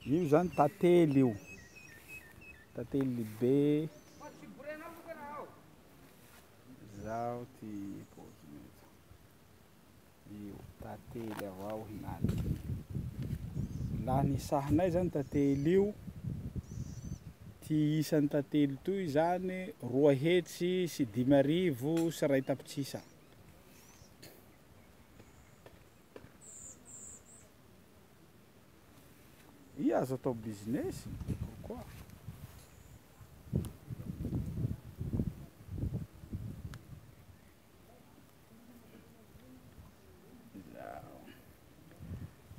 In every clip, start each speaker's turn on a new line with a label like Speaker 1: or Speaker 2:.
Speaker 1: Io zany tantely io. Tantely be. Zao ty paoziny eto. Io tantely avao hinaniky. Laha nisahinay zany tantely io, ty isan'ny tantely toy zany 1500 tapitrisa. Io azo atao business, pourquoi?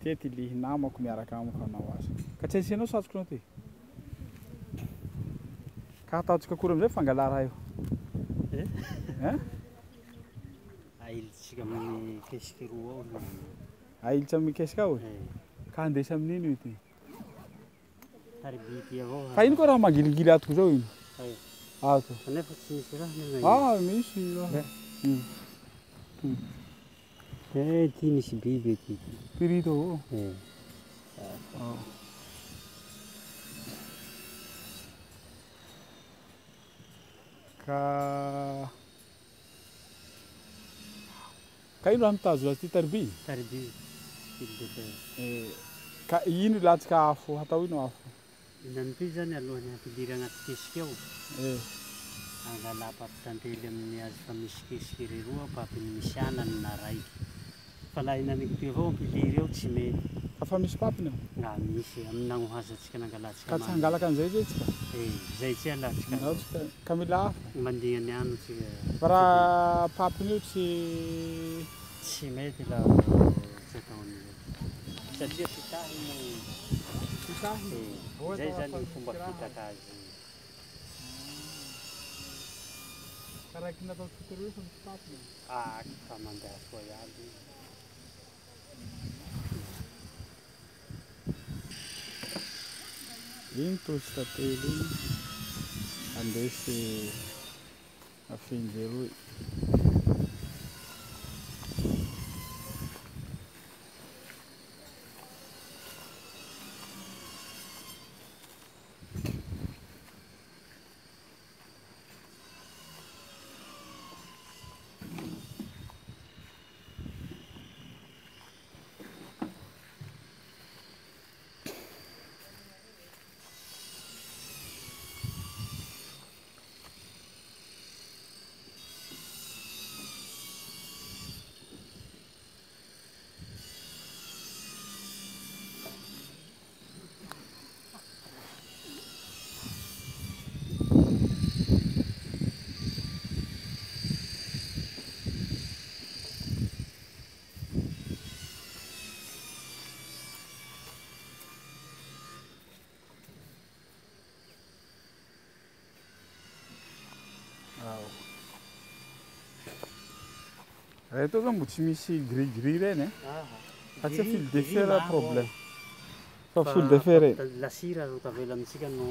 Speaker 1: Ty ty lihy namako miaraka amiko hanao azy. Ka tsy asianao satroky anao ty? Ka ataontsika akory amizay fangala raha io?
Speaker 2: Eh?
Speaker 1: Hein?
Speaker 2: Ailitsika amin'ny kesiky roa ao no.
Speaker 1: Ailitsy amin'ny kesika ao?
Speaker 2: Eh.
Speaker 1: Ka andesy amin'ino io ty?
Speaker 2: Tariby ty avao.
Speaker 1: Fa ino koa raha mangilingily atoko zao ino?
Speaker 2: Ay.
Speaker 1: Ato.
Speaker 2: Kanefa tsy misy raha nefa.
Speaker 1: Ah, misy raha.
Speaker 2: Eh, ty misy biby aty.
Speaker 1: Pirito avao.
Speaker 2: Eh.
Speaker 1: Ah. Ka ka ino raha mitazo azy ty tariby?
Speaker 2: Tariby. Fil de fer.
Speaker 1: Eh, ka ino ilatsika afo hatao ino afo?
Speaker 2: Inany zany alohan'ny hampidiry agnaty kesiky ao.
Speaker 1: Eh.
Speaker 2: Angala papy tantely amin'ny azy fa misy kesiky reroa papiny misy anany na raiky. Fa laha inaniky toy avao ampiliry ao tsy mety.
Speaker 1: Ka fa misy papiny ao?
Speaker 2: Nga misy amin'ny nagnohazatsika nangalatsika
Speaker 1: Ka tsy hangalaka an'izay zay tsika?
Speaker 2: Eh, zay tsy alatsika.
Speaker 1: Andao tsika ka mila afo.
Speaker 2: Mandigna ny ano tsika.
Speaker 1: Fa raha papiny io tsy
Speaker 2: tsy mety laha tsy atao an'izay. Satria fitahy moa io.
Speaker 1: Fitahy?
Speaker 2: Eh, zay zany ny fomba fitaka azy.
Speaker 1: Ka raiky nataontsika teo fa misy papiny.
Speaker 2: Ah, fa mandeha soa iaby.
Speaker 1: Iny tosy tantely iny andesy afinjeroy. Ao. Reto zao mbo tsy misy gris gris reny eh. Fa tsy fil de fer problème. Fa fil de fer.
Speaker 2: Lasira ro tavela amitsika no.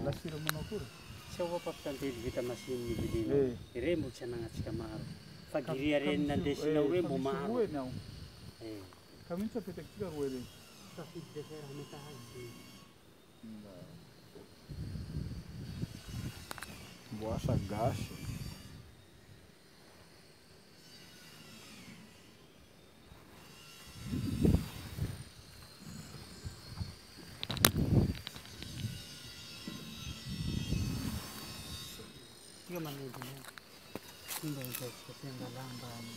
Speaker 1: Lasira manao akory?
Speaker 2: Tsy ao papy tantely vita machine nivilinao.
Speaker 1: Eh.
Speaker 2: Ire mbo tsy anagnantsika maro. Fa gris reny nandesinao re mbo maro.
Speaker 1: Roe ny ao.
Speaker 2: Eh.
Speaker 1: Ka mihitsy apetraky roe reny.
Speaker 2: Fa fil de fer hametaha azy.
Speaker 1: Mbo asa gasy.
Speaker 2: Io manidina. Simba hitantsika ty angala ambany.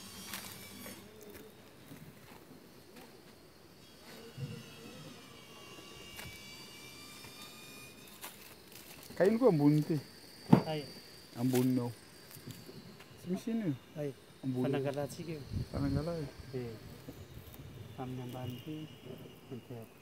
Speaker 1: Ka ino koa amboniny ty?
Speaker 2: Ay.
Speaker 1: Amboniny ao. Tsy misy ino io?
Speaker 2: Ay.
Speaker 1: Amboniny.
Speaker 2: Fanangalatsika io.
Speaker 1: Fanangala io.
Speaker 2: Eh. Amin'ny ambany ty enteako.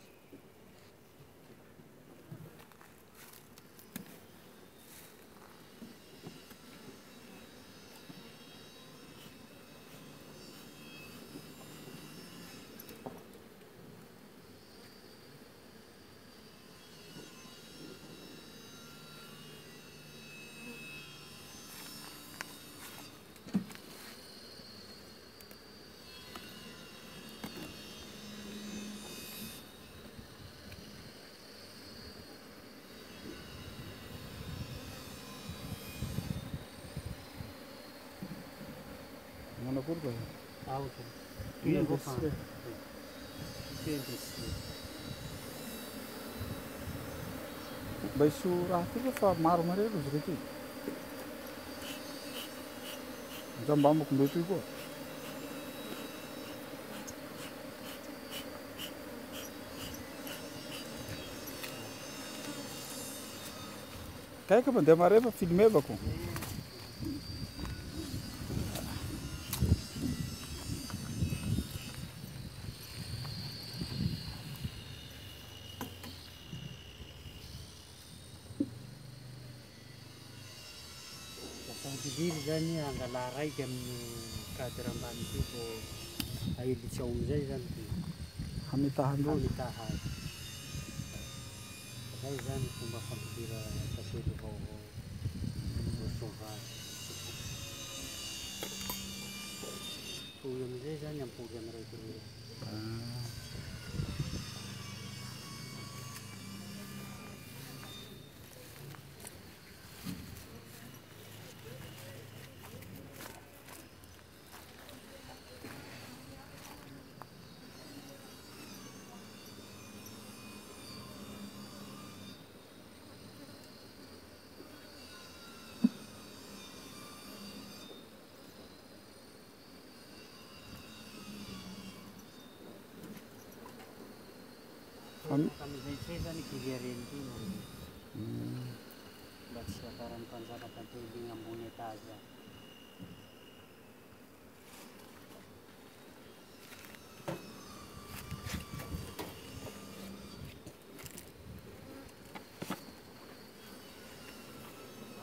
Speaker 2: matahotra. Toy avao fa toy indesy.
Speaker 1: Mba hisy raha ty koa fa maro mare rozy rety. Ndrambamako mbe toy koa. Kaiky mandeha mare fa filmevako.
Speaker 2: Lafa ampiliry zany angala raiky amin'ny cadre ambany ty vao ailitsy ao amizay zany ty
Speaker 1: Hamitahandrozy.
Speaker 2: hamitaha azy. Zay zany fomba fampilira tantely vaovao vao sauvage. Toy amizay zany ampoly amy raiky roy. Amizay tse zany kiliareny ty no mba tsy hiakaran'ny mpanjaka tantely igny ambony étage agny.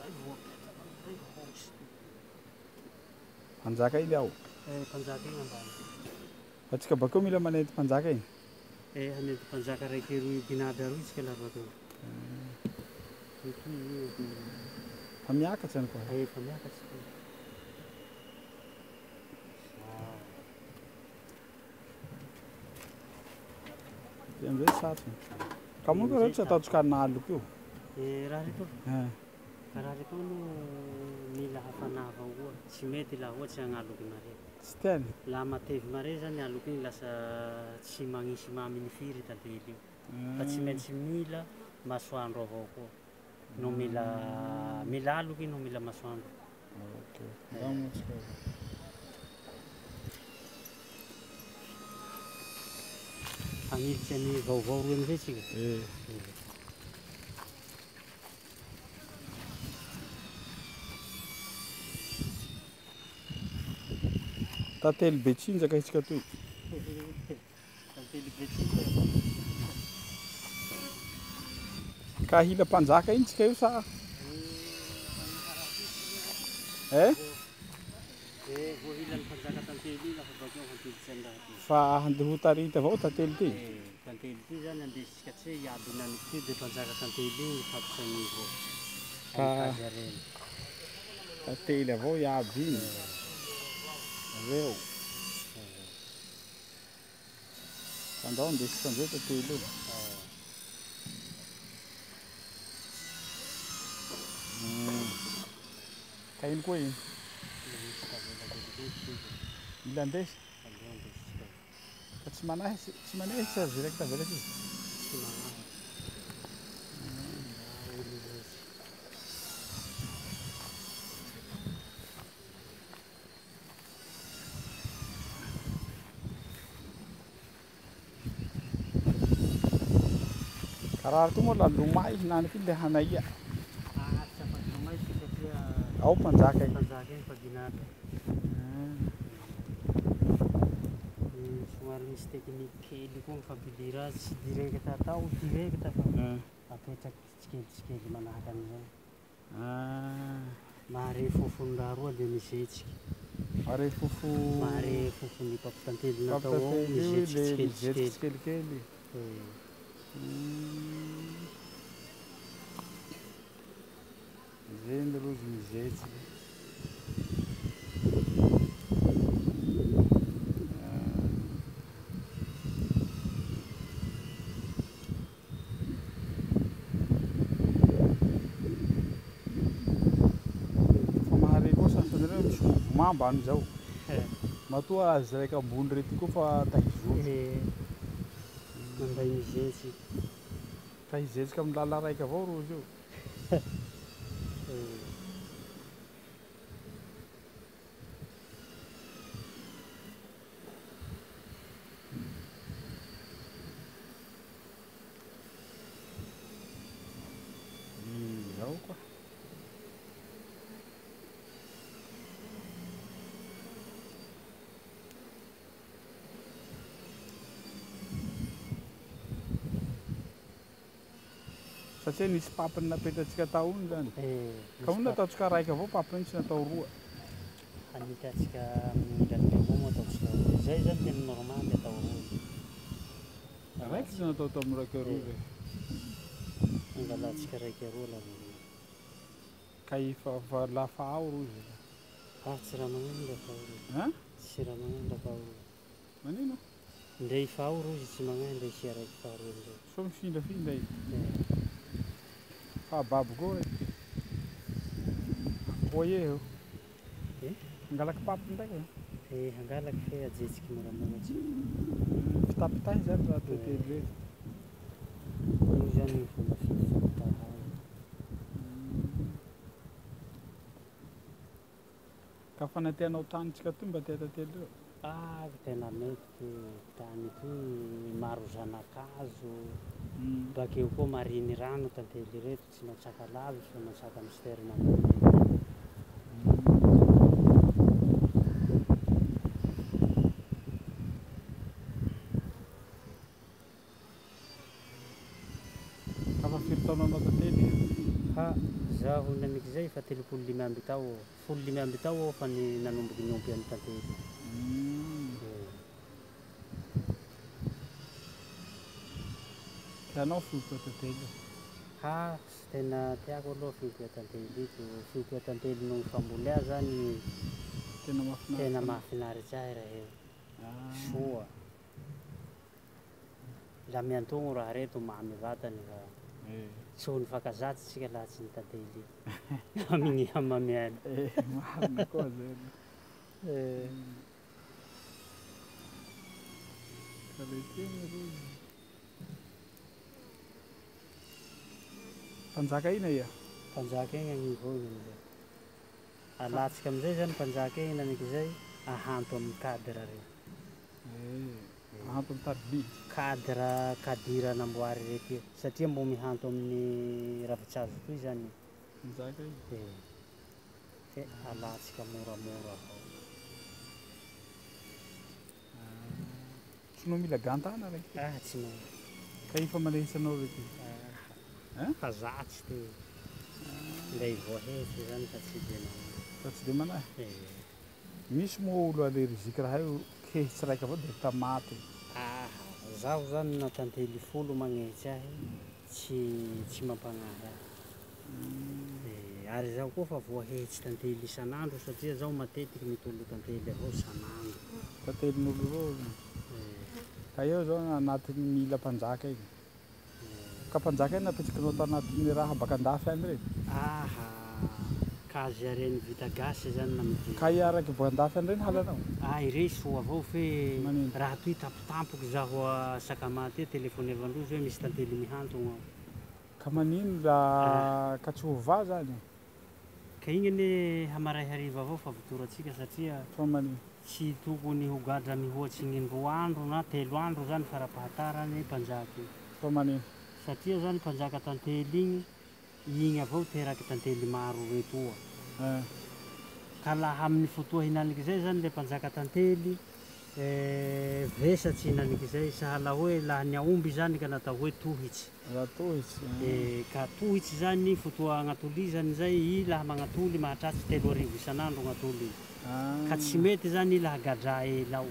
Speaker 2: Ay, voapetaka amizay hosy ty.
Speaker 1: Mpanjaka ily ao.
Speaker 2: Eh, mpanjaka igny ambany.
Speaker 1: Fa tsika bakeo mila manenty mpanjaka igny.
Speaker 2: Eh, hanenty mpanjaka raiky roy ginaby aroy tsika laha bakeo. Itoy io.
Speaker 1: Fa miakatsy any koa.
Speaker 2: Eh, fa miakatsy ty. Zao.
Speaker 1: Ty amizay sarotsy. Ka moa koa tsy ataontsika an'aloko io.
Speaker 2: Eh, raha reto
Speaker 1: Eh.
Speaker 2: raha reto aloha mila hafana avao koa. Tsy mety laha ohatsy agnaloky mare.
Speaker 1: Tsy tiany.
Speaker 2: Laha matevy mare zany aloky igny lasa tsy magnisy maminy firy tantely io. Fa tsy maintsy mila masoandro avao koa. No mila mila aloky no mila masoandro.
Speaker 1: Ok. Ndao moa tsika.
Speaker 2: Hagnilitsy any vaovao roy amizay tsika.
Speaker 1: Eh. Tantely be tsinjaka isika toy.
Speaker 2: Tantely be tsinjaka.
Speaker 1: Ka hila mpanjaka iny tsika io sa? Eh?
Speaker 2: Eh, voahilan'ny mpanjaka tantely iny lafa bakeo hampiditsy any raha ty.
Speaker 1: Fa handeha ho tarity avao tantely ty.
Speaker 2: Eh, tantely ty zany andesitsika tse iaby naniky ty de mpanjaka tantely iny mifatotsy agnivo ao.
Speaker 1: Ka-
Speaker 2: Amy reny.
Speaker 1: Tantely avao iaby iny. Reo. Andao andesitsika amizay tantely io. Ka ino koa iny?
Speaker 2: Misy tavela kelikely ty.
Speaker 1: Mila andesy.
Speaker 2: Aleo andesitsika.
Speaker 1: Fa tsy manahy tsy manahy tsy azo direct tavela ty.
Speaker 2: Tsy manahy. Olo izy.
Speaker 1: Ka raha to moa la lomay hinaniky le hanaia.
Speaker 2: Ah, tsy afaky lomay tsika satria
Speaker 1: Ao mpanjaka iny.
Speaker 2: mpanjaka iny fa ginaby. Somary misy tekniky kely koa ny fampilira azy, tsy direct atao direct fa apetraky tsikelikely manahaka an'izay. Mahare fofony raha roa de mizetsiky.
Speaker 1: Mahare fofo.
Speaker 2: Mahare fofony papitantely natao ao
Speaker 1: Papitantely io
Speaker 2: mizetsiky
Speaker 1: le
Speaker 2: tsikelikely.
Speaker 1: mizetsiky tsikelikely.
Speaker 2: Eh,
Speaker 1: Zay rozy mizetsiky. Fa mahare koa sasany reo misy mouvement ambany zao.
Speaker 2: Eh.
Speaker 1: Matoa azy raiky ambony rety koa fa tahizotro.
Speaker 2: Eh, manday mizetsy.
Speaker 1: Tahizetsika amin'ny lala raiky avao rozy io.
Speaker 2: Eh.
Speaker 1: Izao koa. Satria nisy papiny napetratsika tao iny zany.
Speaker 2: Eh,
Speaker 1: Ka
Speaker 2: misy
Speaker 1: hono
Speaker 2: papy
Speaker 1: nataontsika raiky avao papiny iny tsy natao roa.
Speaker 2: Hanitatsika amin'ny ilany teo avao moa ataontsika roa. Zay zany tena normaly atao roa.
Speaker 1: Raiky
Speaker 2: Alatsika.
Speaker 1: tsy natao tamin'ny raiky roa
Speaker 2: Eh,
Speaker 1: zay.
Speaker 2: angalatsika raiky roa laha.
Speaker 1: Ka efa fa lafa ao rozy.
Speaker 2: Ah, tsy raha magnano lafa ao rozy.
Speaker 1: Hein?
Speaker 2: Tsy raha magnano lafa ao rozy.
Speaker 1: Manino?
Speaker 2: Ndre fa ao rozy tsy magnano ndre isia raiky faharoa ndray.
Speaker 1: So mifindrafindra izy.
Speaker 2: Eh,
Speaker 1: Fa babo koa raiky. Oye eo.
Speaker 2: eh,
Speaker 1: Angalaky papiny ndraiky e.
Speaker 2: eh, hangalaky fe ajetsiky moramora tsy.
Speaker 1: Fitapitahy zany raha
Speaker 2: Eh,
Speaker 1: tantely reto.
Speaker 2: io zany ny fomba fifampitaha.
Speaker 1: Ka fanantenao tanitsika toy mba tia tantely reo.
Speaker 2: Ah, tena mety ty tany toy maro zanakazo. Bakeo koa mariny rano tantely reto tsy matsaka lavitsy fa matsaka amin'ny citerne ambony ety.
Speaker 1: Ka fa firy taona anao tantely?
Speaker 2: Ha, zaho nanik'izay fa 35 tao, 15 tao aho fa ny nanomboky niompy an'ny tantely. Eh,
Speaker 1: Tianao fiompia tantely?
Speaker 2: Ha, tsy tena tiako aloha fiompia tantely ito. Fiompia tantely noho ny fambolea zany
Speaker 1: Tena mahafinaritra
Speaker 2: tena
Speaker 1: anao.
Speaker 2: mahafinaritsy ahy raha io.
Speaker 1: Ah.
Speaker 2: Soa. Laha miantogno raha reto mamy vatany fa
Speaker 1: Eh.
Speaker 2: tsy ho nifankazatsy tsika laha tsy nitantely ito. Amin'ny hamamiany.
Speaker 1: Eh, marina koa zay aloha.
Speaker 2: Eh,
Speaker 1: Ka le tena rozy. Mpanjaka ina ia?
Speaker 2: Mpanjaka igny agnivo igny amizay. Alatsika amizay zany mpanjaka igny nanik'izay ahanto amin'ny cadre regny.
Speaker 1: Eh, ahanto amin'ny tariby.
Speaker 2: Cadre kadira namboary rety satria mbo mihanto amin'ny ravitsazo toy zany.
Speaker 1: Mpanjaka iny.
Speaker 2: Eh, fe alatsika moramora avao.
Speaker 1: Tsy no mila gantana raiky ty.
Speaker 2: Ah, tsy mahay.
Speaker 1: Ka efa malehitsy anao raiky.
Speaker 2: Ah,
Speaker 1: Hein?
Speaker 2: fa zatsy ty. Ndray voahetsy zany fa tsy de mahay.
Speaker 1: Fa tsy de manahy.
Speaker 2: Eh,
Speaker 1: Misy moa olo allergique raha io kehitsy raiky avao direct maty.
Speaker 2: ah, zaho zany na tantely 10 magnetsy ahy tsy mampagnahy ahy. Eh, ary zaho koa fa voahetsy tantely isan'andro satria zaho matetiky mitolo tantely avao isan'andro.
Speaker 1: Tantelin'olo reo.
Speaker 2: Eh,
Speaker 1: Ka eo zao anatin'ny mila mpanjaka iny.
Speaker 2: eh,
Speaker 1: Ka mpanjaka iny napetrakinao tao anatin'ny raha baka andafy any reny.
Speaker 2: aha, kazy areny vita gasy zany namidiny.
Speaker 1: Ka i araky baka andafy any reny halanao.
Speaker 2: Ah, irey soa avao fe
Speaker 1: Manino?
Speaker 2: raha toy tampotampoky zaho a Sakamà ty telefonevandrozy hoe misy tantely mihantogno ao.
Speaker 1: Ka manino
Speaker 2: Ah,
Speaker 1: la ka tsy ho va zany.
Speaker 2: ka igny anie hamaray hariva avao fa votoratsika satria
Speaker 1: Fa manino?
Speaker 2: tsy tokony ho gadra mihoatsy ny 2 andro na 3 andro zany farapahatarany mpanjaka io.
Speaker 1: Fa manino?
Speaker 2: Satria zany mpanjaka tantely igny, igny avao teraky tantely maro retoa.
Speaker 1: Eh.
Speaker 2: Ka laha amin'ny fotoa hinanik'izay zany le mpanjaka tantely, vesatsy hinanik'izay, sahala hoe laha ny aomby zany ka natao hoe tohitsy.
Speaker 1: Raha tohitsy.
Speaker 2: Eh, ka tohitsy zany fotoa agnatolizany zay, i laha magnatoly mahatratsy 3000 isan'andro agnatoly. Ka tsy mety zany i laha gadra ela ao.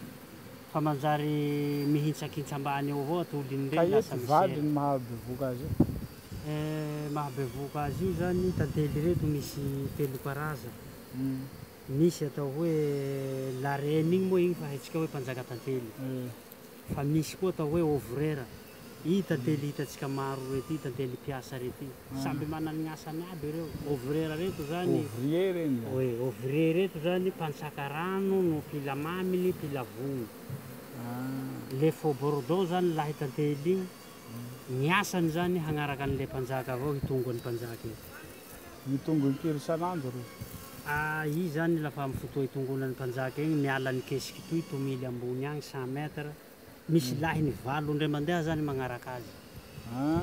Speaker 2: Fa manjary mihintsakintsy ambany eo avao atoliny
Speaker 1: Ka
Speaker 2: reny lasa
Speaker 1: eto
Speaker 2: misera.
Speaker 1: vadiny mahabevoka azy io.
Speaker 2: Eh, mahabevoka azy io zany tantely reto misy 3 karaza. Misy atao hoe la reine igny moa igny fa haintsika hoe mpanjaka tantely.
Speaker 1: Eh.
Speaker 2: Fa misy koa atao hoe ovrera. I tantely hitantsika maro rety, tantely mpiasa rety. Samby manana ny asany aby ireo. Ouvrier reto zany.
Speaker 1: Ouvrier reny.
Speaker 2: Oui, ouvrier reto zany mpantsaka rano no mpila maminy, mpila vony. Le faux bourdon zany lahy tantely io. Ny asany zany hagnaraka an'le mpanjaka avao, hitongo an'ny mpanjaka io.
Speaker 1: Mitongo impiry isan'andro reo?
Speaker 2: I zany lafa amin'ny fotoa hitongonan'ny mpanjaka igny, miala ny kesiky toy, tomily ambony agny 100 mètres. Misy lahiny 8 indray mandeha zany magnaraka azy.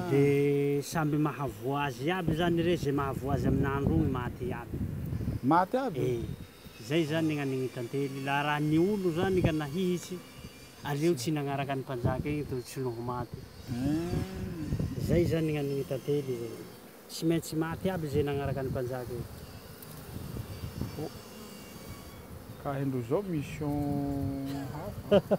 Speaker 2: De samby mahavoa azy aby zany re, zay mahavoa azy amin'andro igny maty aby.
Speaker 1: Maty aby?
Speaker 2: Zay zany gn'anigny tantely. La raha ny olo zany ka nahihitsy, aleo tsy nagnaraka ny mpanjaka igny toy tsy noho maty. Zay zany gn'anigny tantely zay. Tsy maintsy maty aby zay nagnaraka ny mpanjaka igny.
Speaker 1: Ka haindreo zao mission hafa.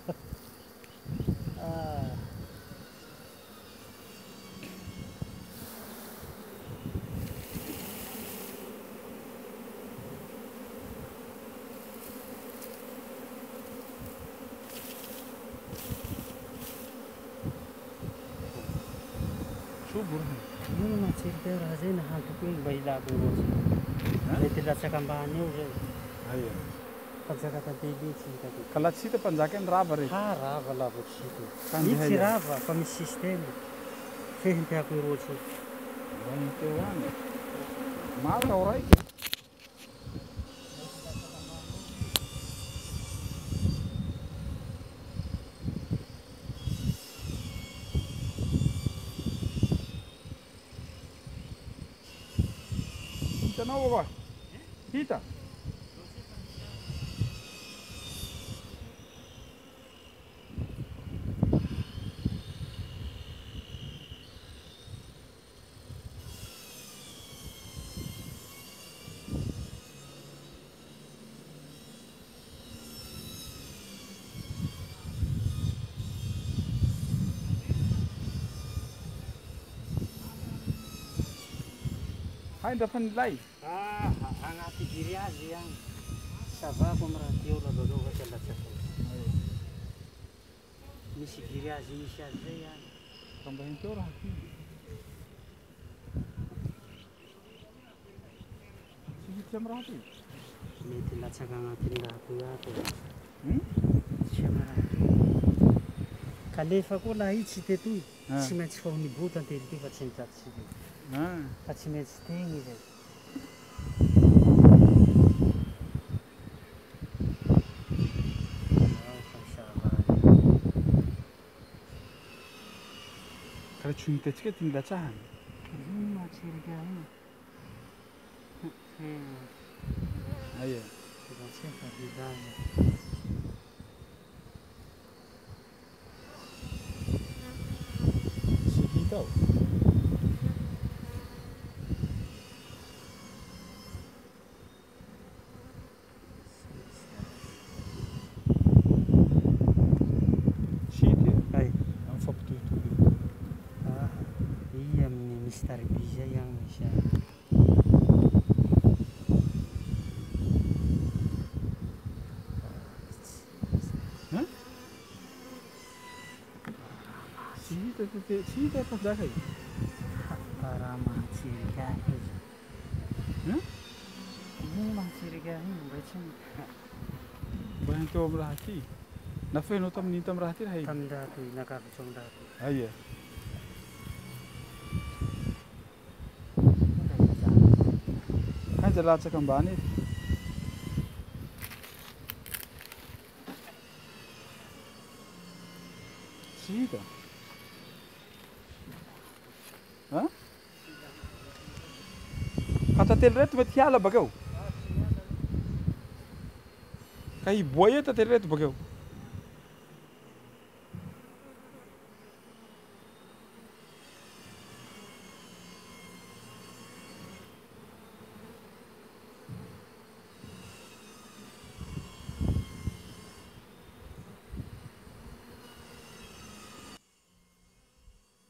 Speaker 1: Sobo raha.
Speaker 2: Ino mahatseriky ahy raha zay nahantoko igny mba ilako loatsy. Mety latsaka ambany eo zay.
Speaker 1: Aia.
Speaker 2: Mpanjaka tantely io tsy hitako.
Speaker 1: Ka laha tsy hita mpanjaka iny rava re.
Speaker 2: Ha rava lava tsy hita.
Speaker 1: Ka
Speaker 2: Io
Speaker 1: andeha
Speaker 2: tsy
Speaker 1: ia.
Speaker 2: rava fa misy système. Fehimpiako roatsy.
Speaker 1: Mba henteo any. Maro ao raiky. Hitanao va? Hita? Haindra fa nilay.
Speaker 2: Agnaty grillage agny. Savako amy raha ty eo la bakeo fa tsy alatsaka. Misy grillage misy azy zay agny.
Speaker 1: Ka mba henteo raha ty. Tsy hiditsy amy raha ty.
Speaker 2: Mety latsaka agnatin'ny raha ty ato. Tsy amy raha ty. Kalefa koa laha i tsy tetoy. Tsy maintsy fa ho niboa tantely ty fa tsy nitratsy ty. Fa tsy maintsy tegny zay.
Speaker 1: Ka tsy ho hitantsika ty nilatsahany.
Speaker 2: Ino mahatseriky ahy io?
Speaker 1: Aia.
Speaker 2: Tsy fa vilaza.
Speaker 1: Tsy hita ao. Tsy hita e?
Speaker 2: Ay.
Speaker 1: Amin'ny fampitovitovy.
Speaker 2: I amin'ny misy tariby zay agny misy azy.
Speaker 1: Tsy hita tete, tsy hita mpanjaka io.
Speaker 2: Fa raha mahatseriky ahy izy. Ino mahatseriky ahy io mba tsy
Speaker 1: Mba henteo amy raha ty. Nafenao tamin'ino tamy raha ty raha iny?
Speaker 2: Tamin'ny raha toy, nakafitsy amy raha toy.
Speaker 1: Aia. Hainja latsaka ambany eto. Tsy hita. Ha? Ka tantely reto mety hiala bakeo. Ka hiboa eo tantely reto bakeo.